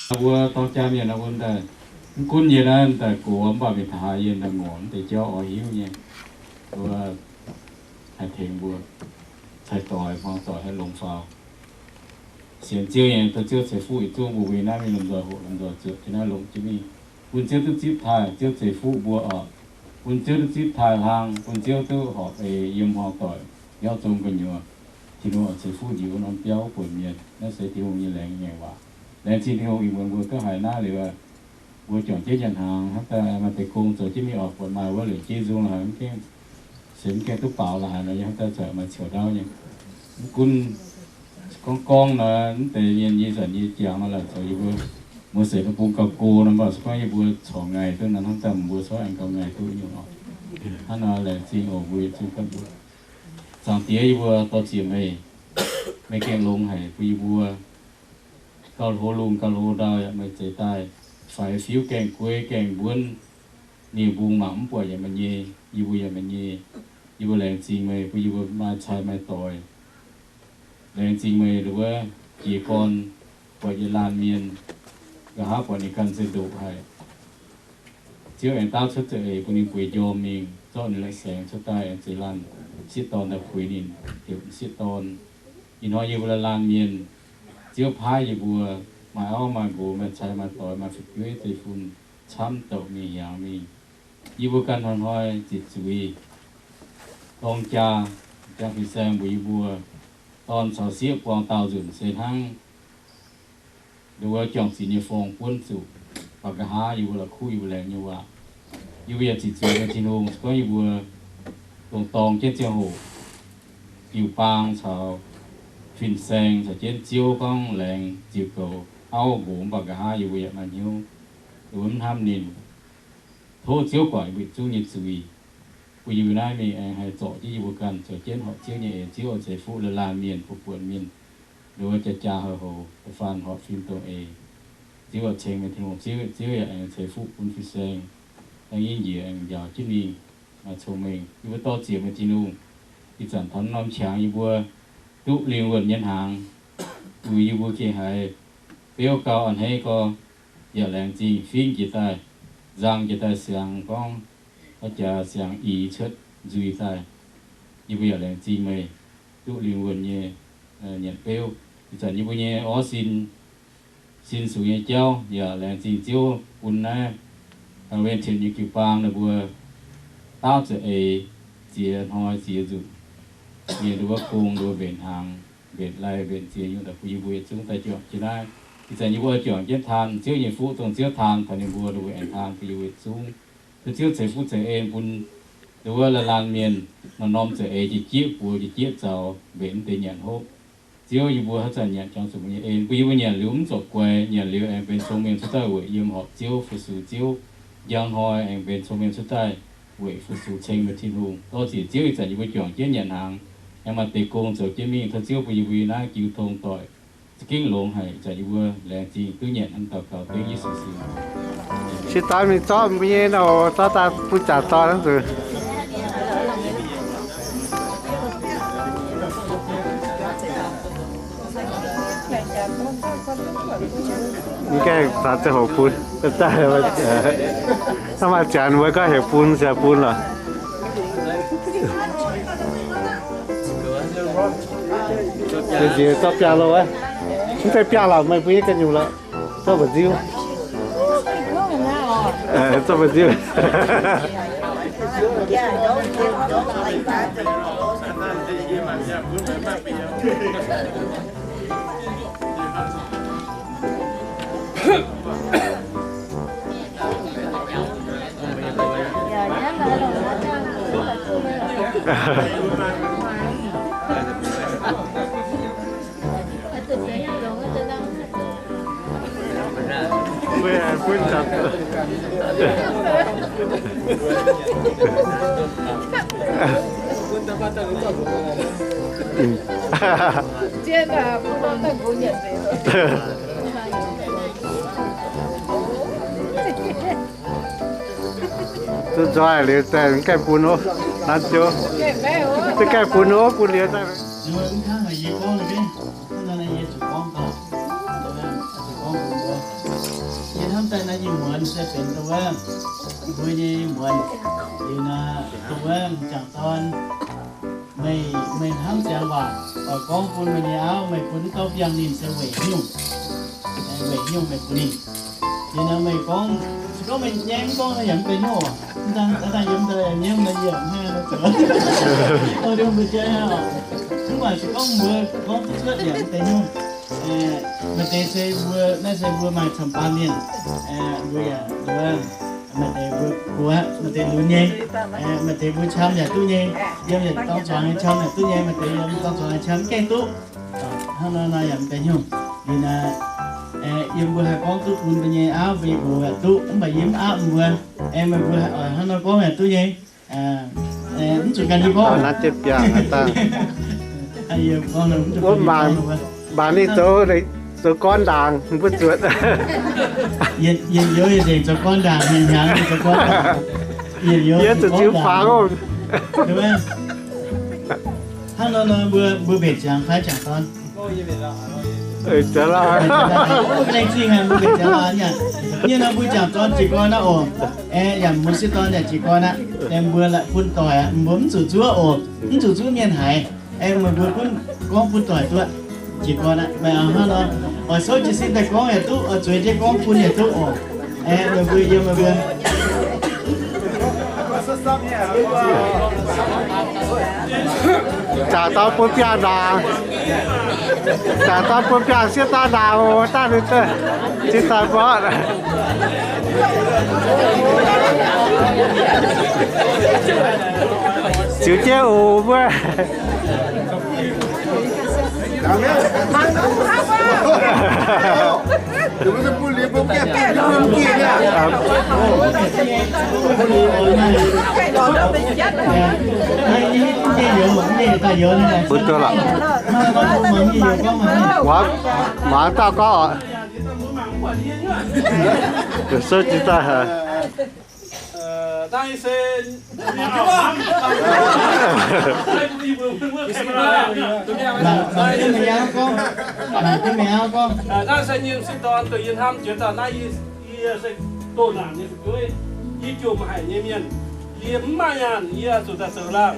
Mbuo dorng jaa mienh naaiv, mbuo daaih, mv gunv yie naaiv daaih gox, mv baac mingh taux haaix yie daaih ngorc mv deix jauv oix hiuv nyei. Mbuo haih tengx mbuo cai doix hmuangx doic haih longx faaux. Sienx Ziouv nyei, tov Ziouv ceix fuqv yietc zungv mbuo weic naaiv mingh lomh nzoih hoqc lomh nzoih zuoqc jienv naaiv longx jienv mingh. Bun Ziouv duqv zipv taaih, Ziouv ceix fuqv mbuo oc. Bun Ziouv duqv zipv taaih hlang, bun Ziouv duqv horpc eix yiem hmuangx doic biauv zong gu'nyuoz. Tin-Hungh oix ceix fuqv njiec wuov norm biauv buonc mienh. Naaiv se Tin-Hungh nyei laengz ngaengc waac. Laengz zingh Tin-Hungh ih muonz mbuo duqv haiz naaiv liuz, mbuo juangc jienv nyanc hnaangx hnangv daaih maaih deix gong zoux jienv mingh oc. Buatc maaih wuov liuz jeiv nzung la'haic mv gaengh, se mv gaengh duqv baaux la'haic nor, yie hnangv daaih zuqc maaih ciouc ndaauv nyei. Mv gunv gorngv gorngv nor, mv deix mienh nyei zanc nyei jangx nor, laaic zoux yie mbuo muoz-seix daaih bung gauh go nor, mv baac se gorngv yie mbuo corc ngaih duqv nor, hnangv daaih mbuo corc aengx gauh ngaih duqv nyungc oc. Hnangv nor laengz zingh oc mbuo yietc zungv ganh mbuo. Zaangc Diex, yie mbuo dor-ziec meih, meih gengh longx haic bun yie mbuo gauh hlo lungh gauh hlo ndau yaac meih zeix daaih, faix fiuv gaengh gueiv gaengh mbuonv, ninh mbungh mangc mv buatc yaac meih nyei, yie mbuo yaac meih nyei. Yie mbuo laengz zingh meih bun yie mbuo maaih cai maaih doix. Laengz zingh meih wuov jiez gorn buatc yietc laanh mienh, nqa'haav buatc ninh ganh se ndoqc haic. Ziouv aengx daauv cuotv za'eix bun ninh bueix njormh mingh, zorqv ninh la'saengx cuotv daaih aengx zeix laanh m'sieqv dorn daaih puix ninh, heuc m'sieqv dorn. Ih hnoi yie mbuo laanh mienh, Ziouv paaiv yie mbuo maaih auv maaih nqox, maaih cai maaih doix, maaih fu'jueiv zeiv-fun camv douc mingh hiaangx mingh. Yie mbuo ganh hnoi-hnoi ziqc zuiz dorng jaa, jaa fin-saeng mbuox yie mbuo, dorn caux sieqv buangh daauh nzunc se hnangv nduov juang-zinx nyei forng buonv zuqc, baac nqa'haav yie mbuo la'kuqv yie mbuo laengz nyei waac. Yie mbuo yaac ziqc zuiz nyei Tin-Hungh, se gorngv yie mbuo dongh dorng jienv ziangh hoc, jiu-baang caux fin-saeng caux jienv Ziouv gorngv laengz ziux goux auv nqox, mv baac nqa'haav yie mbuo yaac maaih hnyouv nduov mv hnamv ninh. Tov Ziouv guangc yie mbuo yietc zungv nyei zuiz, bun yie mbuo naaiv mingh aengx haih zorc jienv yie mbuo ganh zoux jienv horpc Ziouv nyei eix. Ziouv oix ceix fuqv laanh laanh mienh, buonc buonc mienh, nduov jaa jaa houc houc, da'faanh horpc fim dongh eix. Ziouv oix ceng meih Tin-Hungh, Ziouv, Ziouv yaac aengx ceix fuqv bun fin-saeng, da'nyeic njiec aengx njaaux jienv mingh, maaih cong-mengh. Yie mbuo dor-ziec meih Tin-Hungh, ih zanc taux norm qangx yie mbuo duqv lingh wuonh nyei hnaangx, uix yie mbuo gengh haiz beuv gau, a'hneiv gau, yaac laengz zingh fingv jiex daaih, nzang jiex daaih siangx gorngv, haaix jaax siangx i cuotv nzuih daaih. Yie mbuo yaac laengz zingh meih duqv lingh wuonh nyei nyanc beuv. Ih zanc yie mbuo nyei orv sin, sin sux nyei jauv yaac laengz zingh Ziouv bun naaiv Oriental nyei jiu-baang ninh mbuo daauv za'eix ziex hnoi ziex nzunc, mienh nduov gong nduov mbenc hnaangx, mbenc lai mbenc ziex nyungc daaih bun yie mbuo yietc zungv daaih juangc jienv naaiv. Ih zanc yie mbuo juangc jienv taan Ziouv nyei fuqv, dongh Ziouv taan taux ninh mbuo, ninh mbuo aengx taan bun yie mbuo yietc zungv. Tov Ziouv ceix fuqv ceix en bun nduov laanh laanh mienh norm-norm za'eix jiex jieqv buoz jiex jieqv zaux mbenc mv deix nyanc hopv. Ziouv, yie mbuo haaix zanc nyanc jangx zuqc meih nyei en, bun yie mbuo nyanc liuz mv zuqc guaix, nyanc liuz aengx benx cong-mengh cuotv daaih weic yiem horpc Ziouv fu-sux Ziouv. Njang hnoi aengx benx cong-mengh cuotv daaih weic fu-sux ceng meih Tin-Hungh. Dor-ziec Ziouv, ih zanc yie mbuo juangc jienv nyanc hnaangx, aengx maaih deix gong zoux jienv mingh. Tov Ziouv bun yie mbuo yiem naaiv jiu tong doic za'gengh longx haic. Ih zanc yie mbuo laengz zingh duqv nyanc hnangv daux gaux dengv Yesu sin. Siex dauh mingh zorqv mbuo nyei nouh zorqv daaih bun jaax dorn hnangv zuqc. Mv gaengh caux ziangh hoc bun, hnangv maaih janx mbuo gorngv heuc bun, ziouc bun lorqc. Nziex zorqv biaa lo wuov. Mv zeiz biaa lorqc, meih mbuo nyei ganh nyungc lorqc. Zorqv mba'nziu. Zorqv mba'nziu. Duqv nzoih liuz daaih mv gaengh bun ov, nanv jiouv. Duqv gaengh bun ov, bun liuz daaih. Yie hnamv daaih naaiv nyei muonz se benx dongh wuov, mbuo nyei muonz, liuz naaiv dongh wuov m'jangc dorn, meih, meih hnamv ziangx waac oix gorngv bun meih nyei auv, meih bun m'dauh biangh ninh se weic nyungc, weic nyungc meih bun ninh. Liuz naaiv meih gorngv, se gorngv meih nyei mv gorngv naaiv yaac mv benx nyungc oc. Mv daan, daan yiem daaih nyei mv daan yiem hnangv naaiv zoux. Mv baac se gorngv mbuo gorngv duqv cuotv yaac mv benx nyungc. Maaih deix se mbuo, naaiv se mbuo maaih camv-baamh mienh, mbuo yaac, maaih deix mbuo, maaih deix lunx nyei, maaih deix mbuo qam yaac duqv nyei, yiem yaac dorng zuangx nyei qam yaac duqv nyei, maaih deix yiem dorng zuangx nyei qam mv gaengh duqv. Hnangv nor nor yaac mv benx nyungc. Liuz naaiv, yiem mbuo haih gorngv duqv bun mbuo nyei auv mbuo nyei nqox yaac duqv, mv baac yie mv aapv mbuo. Aengx meih mbuo oix hnangv nor gorngv yaac duqv nyei. Mv zuqc gan yie gorngv. Wuov mangc, mangc ninh zoux, zoux gorn ndaangc, mbuo zuotc. Yietc youz nzengc zoux gorn ndaangc, hnyangx-hnyangx zoux gorn ndaangc. Yietc youz zuqc ziux fangx oc. Hnangv nor nor mbuo, mbuo mbenc ziangx fai jangc dorn? Laengz zingh mbuo mbenc ziangx aqv. Yie nor mbuo jangc dorn jiez gorn naaiv oc. Aengx yaac mbuo sieqv dorn yaac jiez gorn aqv. Aengx mbuo la'bun doic aqv, mbuo mv zuqc zuov oc. Mv zuqc zuov mienh haiz. Aengx meih mbuo gunv gorngv bun doic duqv jiez gorn aqv. Meih hnangv nor, oix souv jiez sin daaih gorngv yaac duqv, oix zueiz jienv gorngv bun yaac duqv oc. Aengx meih mbuo yiem meih mbuo. Jangc dorn bun biangh ndaangc. Jangc dorn bun biangh sieqv dorn ndaangc oc, daaih ninh zinh daaih mborqv. Ziux jienv oc mbuo. Mbuo duqv lorqc. Muangx, muangx dauh gorngv oc. Souv jiez daaih haic. Naaiv se, naaiv se nyei sieqv dorn dongh yie hnamv jiex daaih naaiv, yie se doh naanc nyei fu'jueiv, yie jomc haic nyei mienh, yie mv maaih nyaanh, yie zuqc daaih zoux laangh,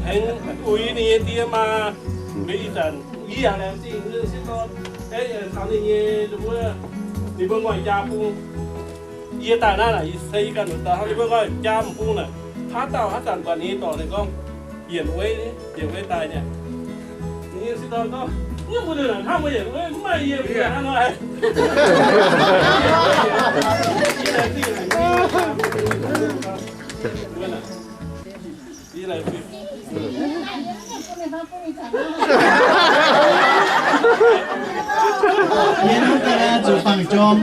hengx uix ninh nyei die maa. Mbuo ih zanc yie yaac laengz zingh nyei sieqv dorn, aengx taux ninh nyei wuov, ninh mbuo ngoic jaa bung. Yie daaih naaiv naaic, yie se yie ganh muoz-doic, ninh mbuo ngoic jaa bung naaic, haaix dauh haaix zanc buatc ninh nyei dorngx ninh gorngv, Yienc Weiv, Yienc Weiv daaih nyei. Ninh nyei sieqv dorn gorngv, Nyungc mbuo ninh naaic hnamv mbuo Yienc Weiv, mv maaih yie mbuo hnangv nor. Yie hnamv daaih zuqc fangx jorm.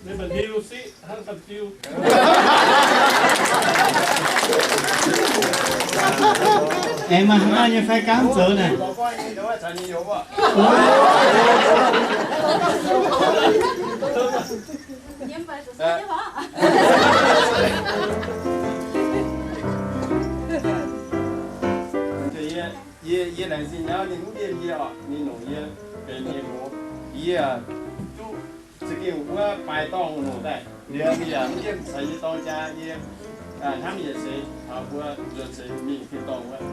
Mv baac liuz siqv hnangv ganh diuh. Aengx maaih haaix nyungc nyei fai gaamv zoux naaic? Yie, yie laengz zingh nyauv ninh mv yiem yie oc, ninh longc yie benx yie nqox. Yie duqv za'gengh wuov baaix dorngh longc daaih, liuz yaac mv yiem caux yie dorng jaa, yie hnamv yietc seix taux mbuo nzuonx seix mingh tin-dorngh wuov.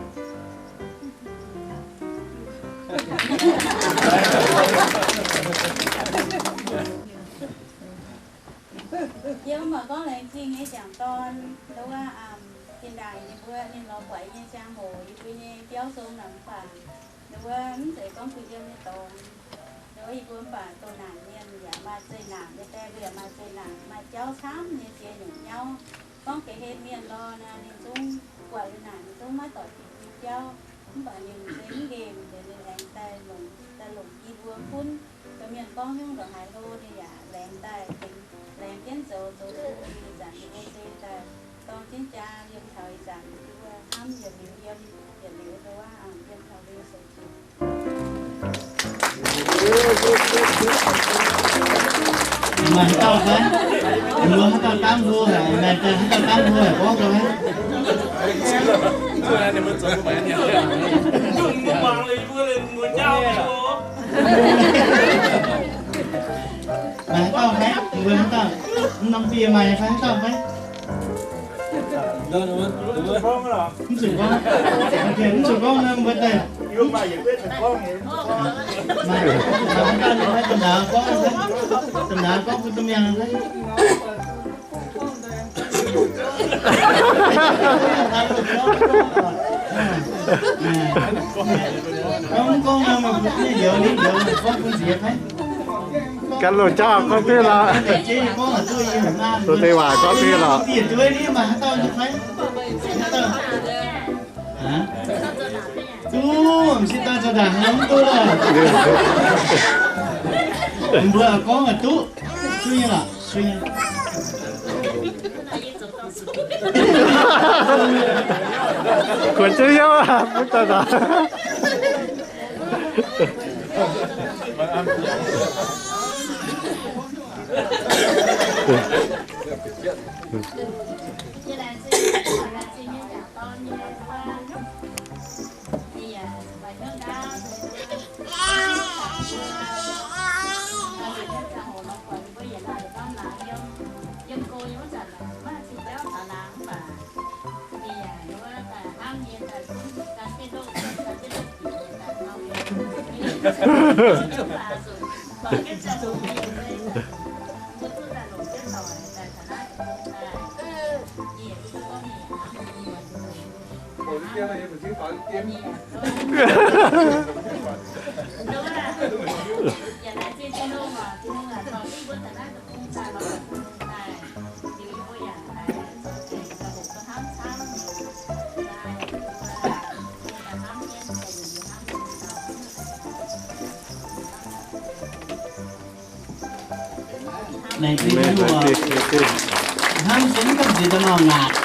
Yie mv baac gorngv laengz zingh nyei jangc dorn, nduov wuov, tin-ndaangc ninh mbuo ninh lorz guaix nyei ziangh hoc yie mbuo nyei biauv zong naaic mv baac nduov wuov mv zeiz gorngv kuh yiem nyei dorngx. Nduov wuov yie mbuo mv baac doh naanc mienh yaac maaih zeqc naanc nyei die, mbuo yaac maaih zeqc naanc, maaih jauv camv nyei die nyungc nyauv. Gorngv ga'hlen mienh lorh naaic ninh zungv guaix naanc ninh zungv maiv doic bieqc nyei jauv. Mv baac ninh se mv nqemh liuz ninh aengx daaih longc, daaih longc yie mbuo gunv, se Mienh gorngv hnyouv ndongc haaix hlo ninh yaac laengz daaih, laengz jienv zoux, zoux duqv ih zanc yie mbuo se daaih dorng jienv jaa yiem taux ih zanc yie mbuo hnamv yietc liuz yiem, yietc liuz ndau wuov yiem taux liuz sou jiex. Maaih haaix dauh fai? Mbuo haaix dauh dangv hlo haic, maaih haaix dauh dangv hlo haic gorngv gau fai? Maaih haaix dauh fai? Mbuo haaix dauh? Mv norm bie maaih fai haaix dauh fai? Mv zuqc gorngv, mv zuqc gorngv nor mbuo daaih. Maaih haaix dauh fai? Da'naaiv gorngv, da'naaiv gorngv bun duqv mienh fai? Gorngv, gorngv nor mbuo ninh liuz, ninh liuz gorngv bun nziex fai? Ganh loz-jauv gorngv duqv lorqc. Loz-deix waac gorngv duqv lorqc. Duqv, m'sieqv dauh zoux ndaangc mv duqv lorqc. Mbuo gorngv duqv, duqv nyei lorqc, duqv nyei. Kuonx jienv hnyouv aqv, mv daaih lorqc. Hnamv jienv mv gamh nziex da'maauh ngaatc.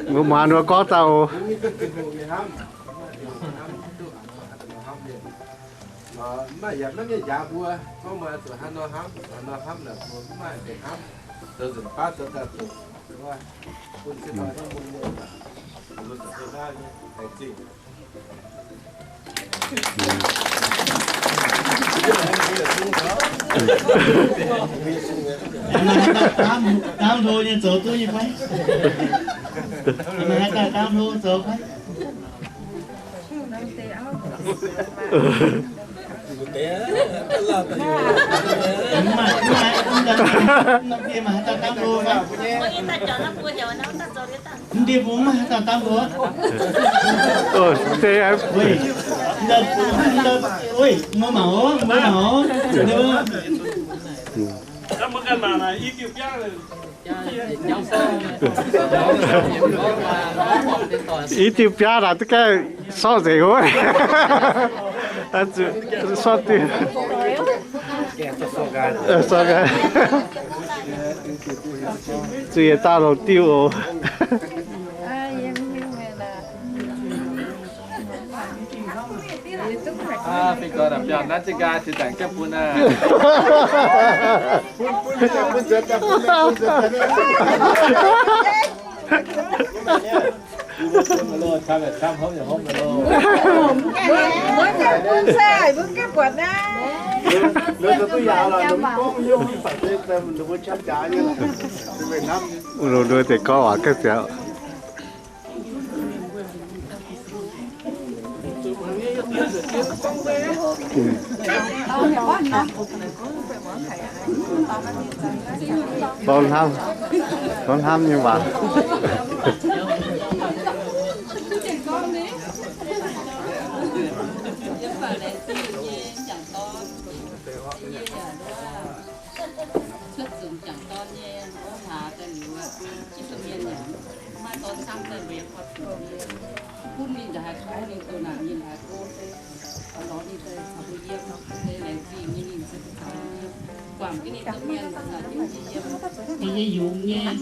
Mbuo muangx ninh mbuo gorngv daaih oc. Mv maaih yaac maiv mienh njaaux mbuo, gorngv mbuo zuqc hnangv nor hnamv, hnangv nor hnamv naaic mbuo mv maaih deix hnamv, zoux nzunc baav zoux daaih zuqc bun se mbuo zuqc se naaiv nyei haih zingh. Dangv hlo nyei zoux duqv nyei fai? Haaix dauh dangv hlo zoux fai? Mv maaih, mv maaih, mv maaih, mv maaih haaix dauh dangv hlo fai? Mv ndie mbuo mv maaih haaix dauh dangv hlo. Oix, mbuo mangc oc, mbuo mangc oc. I diuh biaav naaic duqv gaengh sortv nzengc wuov. Sortv diuh. Sortv nqaai. Zuqc yietc dauh longc diuh oc. Aa, fingx gorn biauv naaiv zinh nqaai zinh nzaangc jienv bun aqv. Mbuo gaengh bun se, mbuo gaengh buatc naaiv. Loz-hnoi deix gorngv waac ga'siaauc. Bou hnamv, bou hnamv nyei waac. Cuotv nzunc jangc dorn nyei, ov, hlaax daaih liuz, jiex domh mienh yaac maiv maaih dorn camv daaih mbuo yaac korv-lienh nyei. Gunv ninh nzauh haaix gouv, ninh doh naanc nyei haaix gouv se, lorz ninh daaih caux mbuo yiem, se laengz zingh nyei ninh se caux yiem, guangc jienv ninh domh mienh caux jienv yiem. Yie yungz nyei,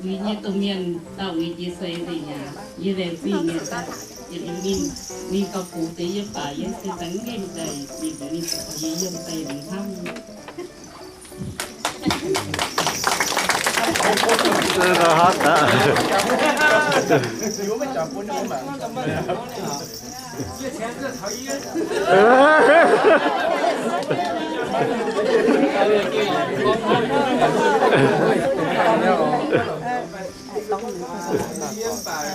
uix nyei domh mienh dauh uix jiex seix nzengc yaac, yie laengz zingh nyei daaih yietc liuz ninh, ninh gauh gox deix yie baac yie se daaih mv nqemh daaih yietc liuz ninh caux yie yiem daaih yietc liuz hnamv. Yiem baac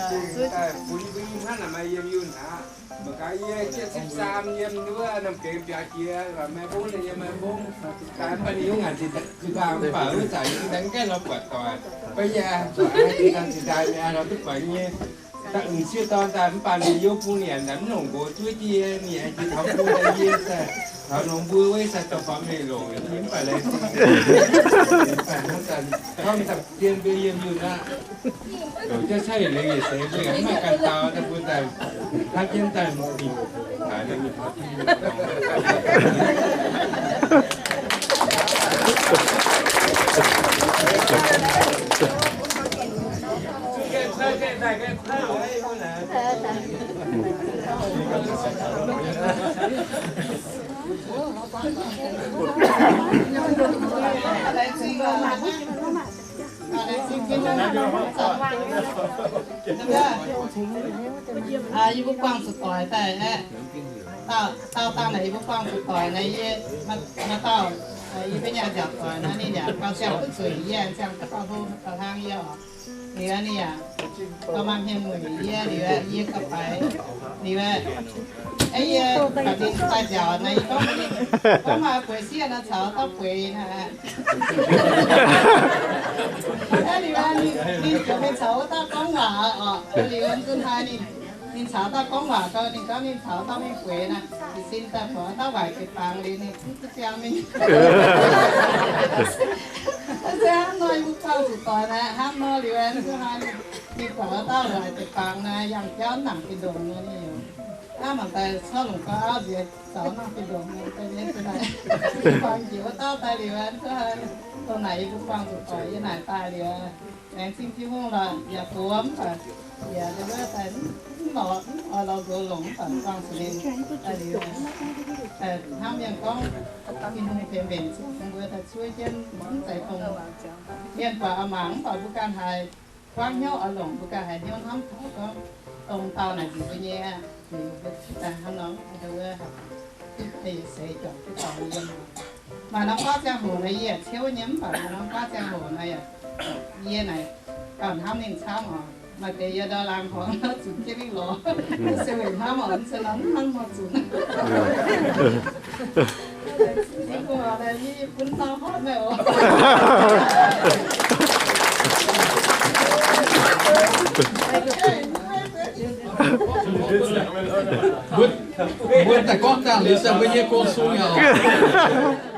bun mbuo hnangv naaic maaih yiem yunh aqv. Mangc gaax yie jienv sipv saam yiem wuov Namh Gengx biaux jiex, maaih mbong nyei, maaih mbong. Daaih mv baac ninh yungz ngaanc zinh ndaangc mv baac wuov zanc yie daaih mv gaengh nor buatc doic. Mv baac yie zuqc zinh ndaangc mingh lorz duqv buatc nyei. Da'uinc sieqv dorn daaih mv baac ninh yiem bung nienc daaih mv longc nqox zuov jienv yie, ninh jiex taux bung daaih yie daaih taux longx mbuo wuov sai dorh faaux mingh longc, mv baac laengz zingh. Hnangv daaih gorngv dien mbuo yiem yunh aqv. Longc jienv cai leiz yietc seix mbuo yaac mv maaih ganh dau, daaih mbuo daaih hnamv jienv daaih mingh haaix nyungc. Yie mbuo buangh zuqc doic daaih aeqv, dauh dauh naaic yie mbuo buangh zuqc doic naaic, yie maaih dauh, yie mbuo nyei nziaauc doic naaic ninh yaac gauh ziangh duqv zuqc yie, ziangh duqv gauh hlo gauh hlang yie oc. Liuz ninh yaac gauh maaih hmien mueic yie, liuz yie gauh faix. Liuz aeqv, yie baac ninh daaih nziaauc naaic, yie gorngv, gorngv maaih bueix sieqv nor caux dauh bueix naaic. Liuz ninh ziouc mingh caux wuov dauh gorngv waac oc. Liuz nzunc haaix ninh, ninh caux dauh gorngv waac gau, ninh gorngv ninh caux dauh mingh bueix naaic, jiez sin daaih buatc wuov dauh waaic jiez bangc liuz ninh ziangh mingh. Se hnangv nor yie mbuo buangh zuqc doic naaic, hnangv nor liuz nzunc haaix ninh buatc wuov dauh waaic jiez bangc naaic, yangh jauv nangc fih ndongc nor ninh yaac hnangv mangc daaih corc longc gauh auv nziex zaux nangc fih ndongc nor daaih nyei nzunc naaic, buangh njiec wuov dauh daaih liuz nzunc haaix, dongh naaic yie mbuo buangh zuqc doic yie naaic daaih liuz, laengz zingh Tin-Hungh lorqc, yaac gox mv baac yaac wuov daaih mv lorz, mv oix lorz nqox longc mv baac buangh zuqc ninh daaih liuz, hnangv mienh gorngv, Tin-Hungh tengx mbenc zuqc mbuo daaih cuotv jienv mv zeiz dongh mienh buatc oix mangc mv baac mbuo ganh haiz buangv hnyouv oix longc, mbuo ganh haiz hnyouv hnamv taux gorngv dongh dauh naaic nziex mbuo nyei aqv. Daaih hnangv nor, wuov, seix juangc duqv dorngx yiem. Maaih norm gorngv ziangh hoc naaic yie yaac ciouv nyei mv baac maaih norm gorngv ziangh hoc naaic yaac, yie naaic gauh hnamv ninh camv oc. Maaih deix yie ndau laangz horngz nor zunc jienv mingh lorz, se weic hnamv oc, se nor hnamv nor zunc. Mv baac yie bun dauh horpc meih oc. Mbuo, mbuo daaih gorngv dangh liuz se mbuo nyei gong sung yaac oc.